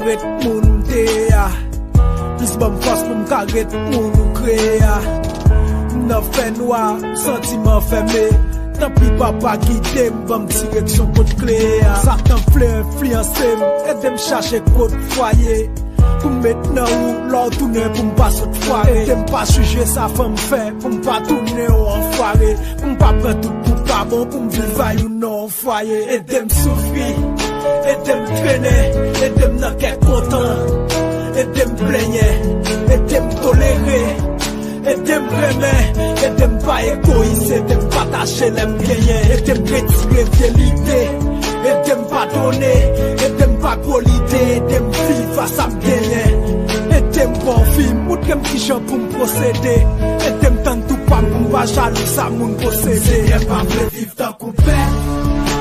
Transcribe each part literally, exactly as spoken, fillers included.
Ret moun m te ye a, plis ban m fòs pou m ka ret moun ou kreye a. M nan fènwa, m santi m anfème. Tanpri papa gide m, ban m direksyon kot kle a. Satan vle enfliyanse m, ede m chache kot fwaye. Pou m met nan ou, lè w tounen pou m pa sot fware. Ede m pa jije sa fanm fè, pou m pa tounen yon anfware. Pou m pa pran tout pou pa bon, pou m viv a yon non fwaye. Ede m soufri, ede m trennen, ede m nan kè kontan, ede m plenyen, ede m tolere, ede m renmen, ede m pa egoyis, ede m pataje lè m genyen, ede m retire vye lide, ede m padone, ede m pa gwo lide, ede m viv a sa m genyen, ede m bon vi, montre m kijan pou m pwosede, ede m tann tou pa m pou m pa jalou sa moun posede. Senyè pa vle viv tankou bèt.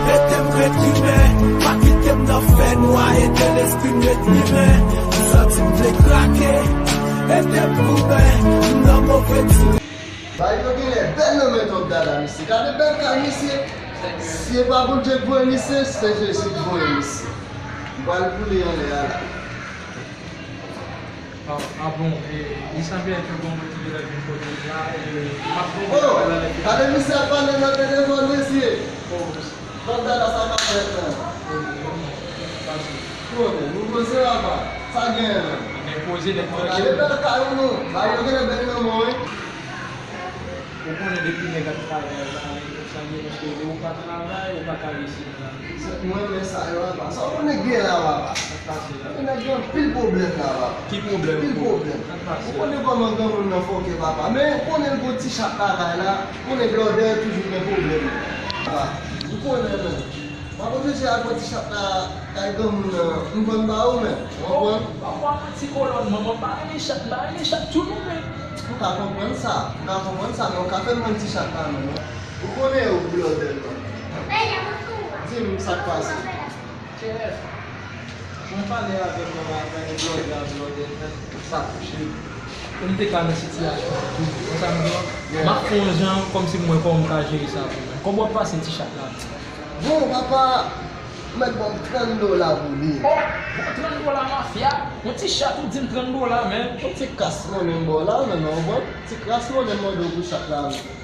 Ede m ret imen, pa kite m nan fènwa, ede lespri m ret limen. M santi m vle krake, ede m goumen, m nan move dire. Bagay yo genlè bèl nan men Top Dada, mesye. Gade bèl kay misye. Si e pa Bondye k voye misye, se Jezi k voye misye. M pral boule anlè a la. Ah, ah bon, e, li sanble ke bon mwen ki genlè vin kote m la, e, m ap bon. Oh, gade misye ap pale nan telefòn, mesye. Oh, Top Dada, sa k ap fèt la? Oh, pase. Konnen, nou poze, papa. Sa genyen la? Gen poze, nèg trankil. Gade bèl kay ou non. Bagay yo genlè bèl nan men w, wi. Ou konnen depi nèg ap travay la, e, sa gen, paske lè ou pa travay, ou pa ka resi nan lavi. Mwen renmen sa yo, papa. Sa w konnen gen la, papa. Sa k pase la? Nèg gen anpil pwoblèm la, papa. Ki pwoblèm? Anpil pwoblèm. Sa k pase? Ou konnen kòman granmoun nan fòkè, papa. Men ou konnen l gon ti chat lakay la, ou konnen blòdè toujou gen pwoblèm. Papa, ou konnen, men. Papa, mesye a gon ti chat la, kay granmoun nan, m vann ba ou, men. Ou konprann? Papa, manti kolòn, manman, m pa renmen chat, m pa renmen chat tou non, men. M ka konprann sa, m ka konprann sa, men ou ka fè m vann ti chat la, men. Ou konnen ou blòdè, non. Di m sa k pase. Chèf, mwen pale avèk manman, avèk blòdè, blòdè, sa touche m. E m te ka nan sitiyasyon an tou. Ou konn sa m di w? Yeah. M ap fè yon jan kòmsi m wè kòman m ka jere sa pou mwen. Kòman w ap pase ti chat la? Bon, papa, mèt ban m trant dola pou li. Oh, bon, trant dola mafya. Yon ti chat ou di m trant dola, men. Yon ti kras monnen m ba w la, men, non, bon. Ti kras monnen m mande w pou chat la, men.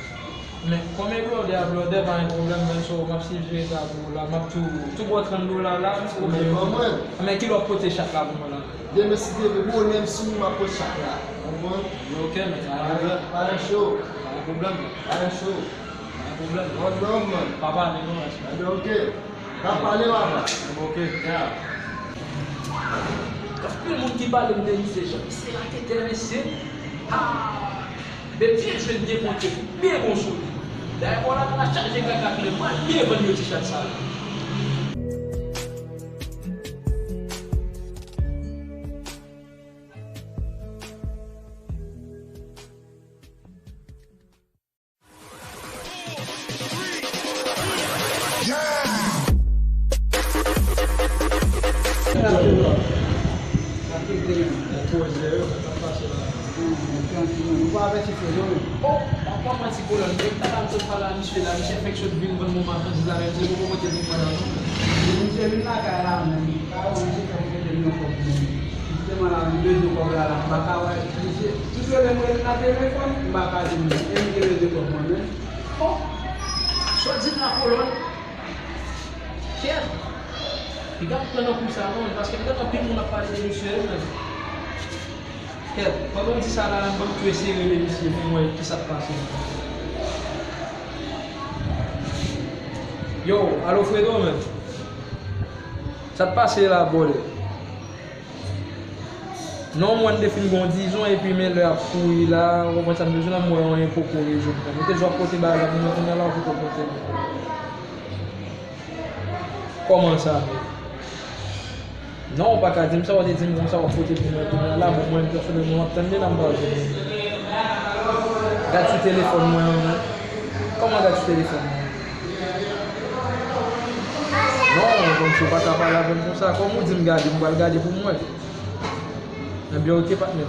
Men, kòm e blòdè a, blòdè pa gen pwoblèm, men, so, m ap sijere sa pou ou la, m ap tou, tou ba w trant dola la, m ap tou ba w. Men, kilè w ap pote chat la pou mwen la? Demen, si Dye vle, bonè m sou m ap pote chat la. Ou konprann? Men, ok, men, pa gen pwoblèm. Pa gen cho. Pa gen pwoblèm, men. Pa gen cho. Pa gen pwoblèm. Bon, non, man. Pa pale, non, respè. Ebyen, ok. N ap pale, papa. Ok, yeah. Gen anpil moun ki pale m de misye, jan misye raketè, mesye. Ah! Men byen jwe, byen monte, byen bon sou li. Dayè, bò la, la chaje kaka klè, mwen byen vann yo ti chat sa yo. Poze yo, sa k ap pase la? Trankil, nou pa avèti frè yo, non. Oh, papa, manti kolòn, nèg ta la m sot pale a misye la, misye fèk sot vin vann mwen machandiz la, men misye poko pote pou mwen la, non. Misye vin lakay la, men, pa wè misye fè pote vin yon kòb pou mwen. Jisteman la, m bezwen kòb la, la, m pa ka wè misye. Misye rele m, rele m nan telefòn, m pa ka jwenn li. E m te bezwen kòb mwen menm. Bon, sa w di m la, kolòn? Kèt! Piga m pran nan kou sa non, paske m tande anpil moun ap pale de misye wi, men. Kèt, pandan w di sa la, m ban m tou eseye rele misye pou m wè kisa k pase. Yo, alo Fredo, men. Sa k pase la, brother? Non, mwen te fin gon dizon, epi men lè ap kouri la, ou konprann sa m bezwen la, m wè anyen poko rezoud. Mwen te di w ap pote bagay la pou mwen, kounye a la ou poko pote l. Kòman sa, men? Non, ou pa ka di m sa, ou te di m konsa w ap pote pou mwen, kounye a la, bon, mwen, pèsonèlman, m ap tann li la, m pa jwenn li. Gad sou telefòn mwen an, non. Kòman gad sou telefòn mwen? Non, kòmsi w pa ka pale avè m konsa. Kòm ou di m gade, m pral gade pou m wè. Ebyen, ok, patnè.